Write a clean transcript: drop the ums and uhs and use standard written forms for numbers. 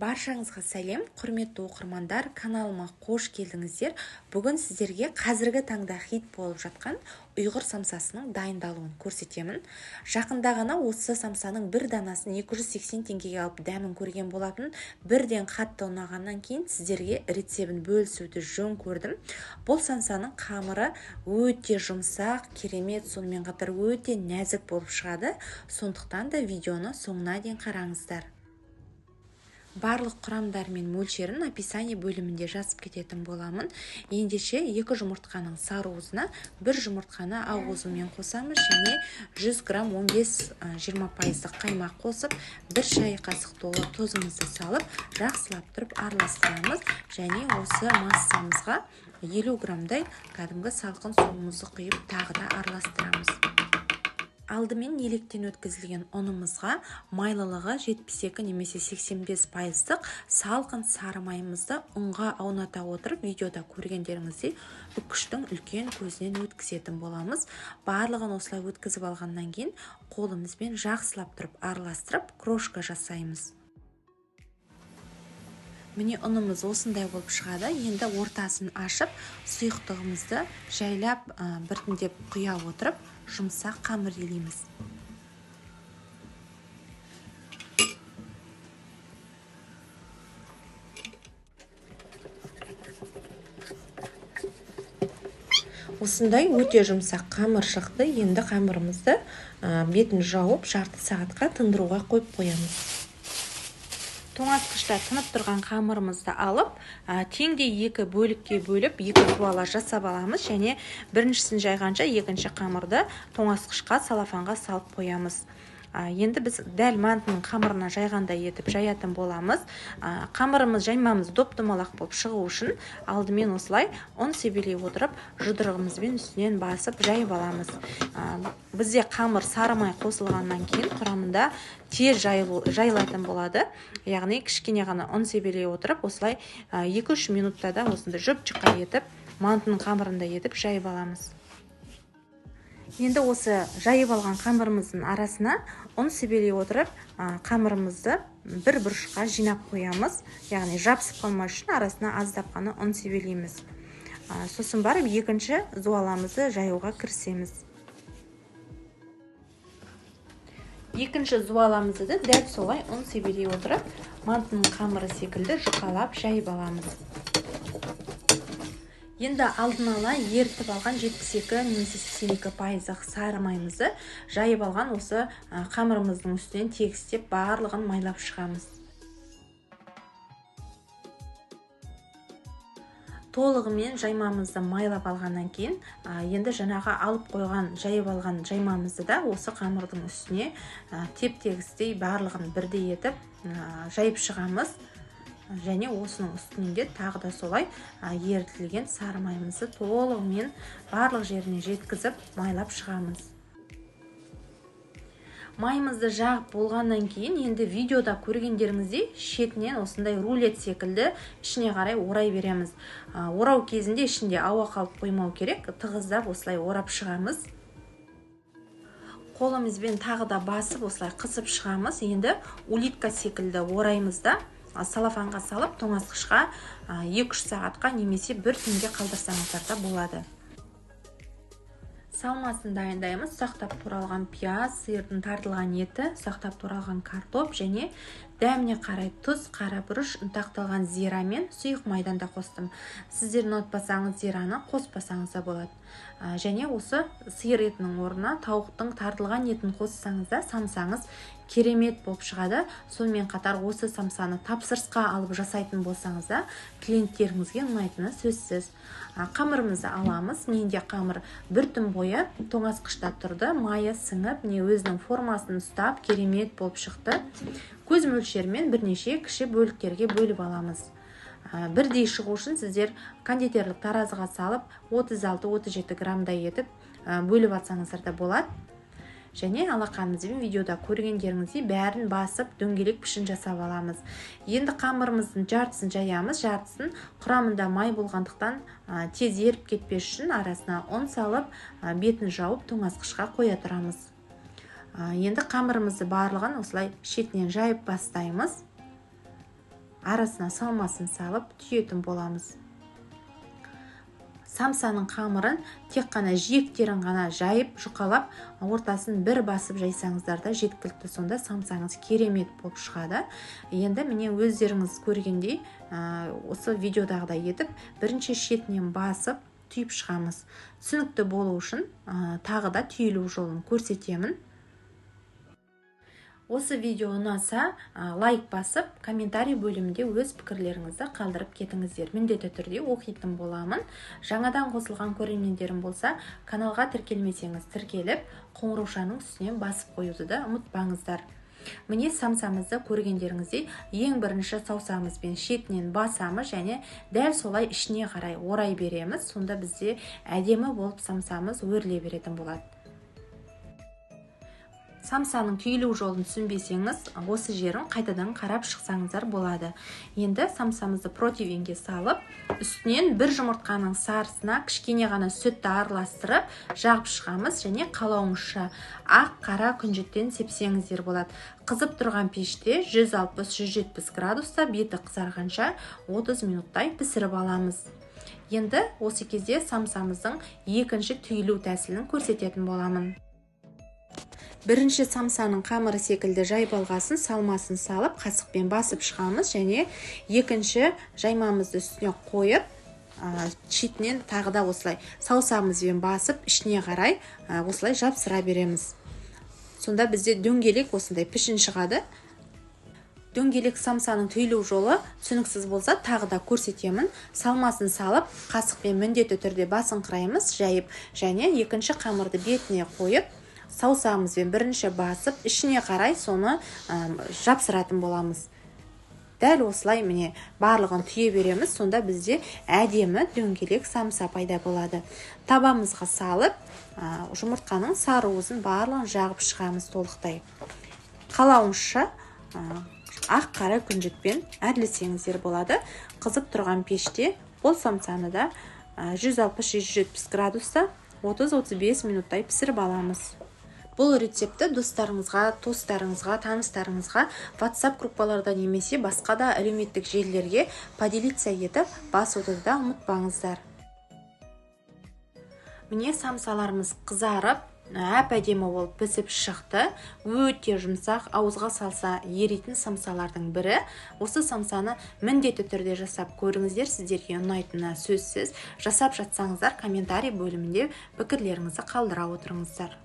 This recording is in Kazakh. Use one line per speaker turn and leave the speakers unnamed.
Баршаңызға сәлем, құрметті оқырмандар, каналыма қош келдіңіздер. Бүгін сіздерге қазіргі таңда хит болып жатқан ұйғыр самсасының дайындалуын көрсетемін. Жақында ғана осы самсаның бір данасын 280 теңгеге алып дәмін көрген болатын. Бірден қатты ұнағаннан кейін сіздерге рецебін бөлісуді жөн көрдім. Бұл самсаның қамыры өте жұмсақ, керемет, сонымен қатар өте нәзік болып шығады. Сондықтан да видеоны соңына дейін қараңыздар. Барлық құрамдар мен мөлшерін описание бөлімінде жазып кететін боламын. Ендеше 2 жұмыртқаның сары уызына 1 жұмыртқаны ақ уызымен қосамыз және 100 грамм 15-20 пайыздық қаймақ қосып, 1 шай қасық толы тұзымызды салып, жақсылап тұрып араластырамыз және осы массамызға 50 граммдай кәдімгі салқын суымызды құйып тағы да араластырамыз. Алдымен електен өткізілген ұнымызға майлылығы 72 немесе 85 пайыздық салқын сары майымызды ұнға ауната отырып, видеода көргендеріңіздей үкіштің үлкен көзінен өткізетін боламыз. Барлығын осылай өткізіп алғаннан кейін қолымызбен жақсылап тұрып араластырып крошка жасаймыз. Міне ұнымыз осындай болып шығады. Енді ортасын ашып, сұйықтығымызды жайлап біртіндеп құя отырып, жұмсақ қамыр илейміз. Осындай өте жұмсақ қамыр шықты. Енді қамырымызды бетін жауып, жарты сағатқа тындыруға қойып қоямыз. Тоңазытқышта тынып тұрған қамырымызды алып, теңдей екі бөлікке бөліп, екі дуала жасап аламыз және біріншісін жайғанша екінші қамырды тоңазытқышқа салафанға салып қоямыз. Енді біз дәл мантының қамырына жайғандай етіп жаятын боламыз. Қамырымыз, жаймамыз доп-домалақ болып шығу үшін алдымен осылай ұн себелей отырып, жұдырығымызбен үстінен басып жайып аламыз. Бізде қамыр сары май қосылғаннан кейін құрамында тез жайылатын болады. Яғни кішкене ғана ұн себелей отырып, осылай 2-3 минутта да осындай жұп-жұқа етіп, мантының қамырындай етіп жайып аламыз. Енді осы жайып алған қамырымыздың арасына ұн себелей отырып, қамырымызды бір бұрышқа жинап қоямыз. Яғни жабысып қалмас үшін арасына аздап қана ұн себелейміз. Сосын барып екінші зуаламызды жаюға кірісеміз. Екінші зуаламызды да дәл солай ұн себелей отырып, мантының қамыры секілді жұқалап жайып аламыз. Енді алдын ала ерітіп алған 72 немесе 82 пайыздық сары майымызды жайып алған осы қамырымыздың үстінен тегістеп барлығын майлап шығамыз. Толығымен жаймамызды майлап алғаннан кейін, енді жаңағы алып қойған, жайып алған жаймамызды да осы қамырдың үстіне теп-тегістей барлығын бірдей етіп, жайып шығамыз. Және осының үстінен де тағы да солай ерітілген сары майымызды толығымен барлық жеріне жеткізіп майлап шығамыз. Майымызды жағып болғаннан кейін енді видеода көргендеріңіздей шетінен осындай рулет секілді ішіне қарай орай береміз. Орау кезінде ішінде ауа қалып қоймау керек, тығыздап осылай орап шығамыз. Қолымызбен тағы да басып осылай қысып шығамыз. Енді улитка секілді ораймыз да салафанға салып тоңазытқышқа 2-3 сағатқа немесе бір түнге қалдырсаңыздар да болады. Салмасын дайындаймыз. Ұсақтап туралған пияз, сиырдың тартылған еті, ұсақтап туралған картоп және дәміне қарай тұз, қара бұрыш, ұнтақталған зира мен сұйық майдан да қостым. Сіздер ұнатпасаңыз зираны қоспасаңыз да болады. Және осы сиыр етінің орнына тауықтың тартылған етін қоссаңыз да самсаңыз керемет болып шығады. Сонымен қатар осы самсаны тапсырысқа алып жасайтын болсаңыз да клиенттеріңізге ұнайтыны сөзсіз. Қамырымызды аламыз. Менде қамыр бір түн бойы тоңазытқышта тұрды. Майы сіңіп, не өзінің формасын ұстап керемет болып шықты. Көз мөлшерімен бірнеше кіші бөліктерге бөліп аламыз. Бірдей шығу үшін сіздер кондитерлік таразыға салып 36-37 граммдай етіп бөліп алсаңыздар да болады. Және алақанымызбен видеода көргендеріңіздей бәрін басып дөңгелек пішін жасап аламыз. Енді қамырымыздың жартысын жаямыз, жартысын құрамында май болғандықтан тез еріп кетпес үшін арасына ұн салып, бетін жауып тоңазытқышқа қоя тұрамыз. Енді қамырымызды барлығын осылай шетінен жайып бастаймыз. Арасына салмасын салып түйетін боламыз. Самсаның қамырын тек қана жиектерін ғана жайып, жұқалап, ортасын бір басып жайсаңыздар да жеткілікті. Сонда самсаңыз керемет болып шығады. Енді міне өздеріңіз көргендей, осы видеодағыдай етіп, бірінші шетінен басып түйіп шығамыз. Түсінікті болу үшін тағы да түйілу жолын көрсетемін. Осы видео ұнаса, лайк басып, комментарий бөлімінде өз пікірлеріңізді қалдырып кетіңіздер. Міндетті түрде оқитын боламын. Жаңадан қосылған көрермендерім болса, каналға тіркелмесеңіз тіркеліп, қоңыраушаның үстінен басып қоюды да ұмытпаңыздар. Міне самсамызды көргендеріңіздей, ең бірінші саусағымызбен шетінен басамыз және дәл солай ішіне қарай орай береміз. Сонда бізде әдемі болып самсамыз өріле беретін болады. Самсаның түйілу жолын түсінбесеңіз, осы жерін қайтадан қарап шықсаңыздар болады. Енді самсамызды противенге салып, үстінен бір жұмыртқаның сарысына кішкене ғана сүтті араластырып, жағып шығамыз және қалауыңызша ақ қара күнжіттен сепсеңіздер болады. Қызып тұрған пеште 160-170 градуста беті қызарғанша 30 минуттай пісіріп аламыз. Енді осы кезде самсамыздың екінші түйілу тәсілін көрсететін боламын. Бірінші самсаның қамыры секілді жайып алғасын салмасын салып, қасықпен басып шығамыз және екінші жаймамызды үстіне қойып, шетінен тағы да осылай саусағымызбен басып, ішіне қарай осылай жапсыра береміз. Сонда бізде дөңгелек осындай пішін шығады. Дөңгелек самсаның түйілу жолы түсініксіз болса, тағы да көрсетемін. Салмасын салып, қасықпен міндетті түрде басыңқыраймыз, жайып және екінші қамырды бетіне қойып, саусағымызбен бірінші басып, ішіне қарай соны жапсыратын боламыз. Дәл осылай міне барлығын түйе береміз, сонда бізде әдемі дөңгелек самса пайда болады. Табамызға салып, жұмыртқаның сары уызын барлығын жағып шығамыз толықтай. Қалауыңызша ақ қара күнжітпен әрлесеңіздер болады. Қызып тұрған пеште бұл самсаны да 160-170 градуста 30-35 минуттай пісіріп аламыз. Бұл рецептті достарыңызға, туыстарыңызға, таныстарыңызға WhatsApp группаларда немесе басқа да әлеуметтік желілерге поделиться етіп басуды да ұмытпаңыздар. Міне самсаларымыз қызарып, әп-әдемі болып пісіп шықты. Өте жұмсақ, ауызға салса еритін самсалардың бірі. Осы самсаны міндетті түрде жасап көріңіздер, сіздерге ұнайтыны сөзсіз. Жасап жатсаңыздар, комментарий бөлімінде пікірлеріңізді қалдыра отырыңыздар.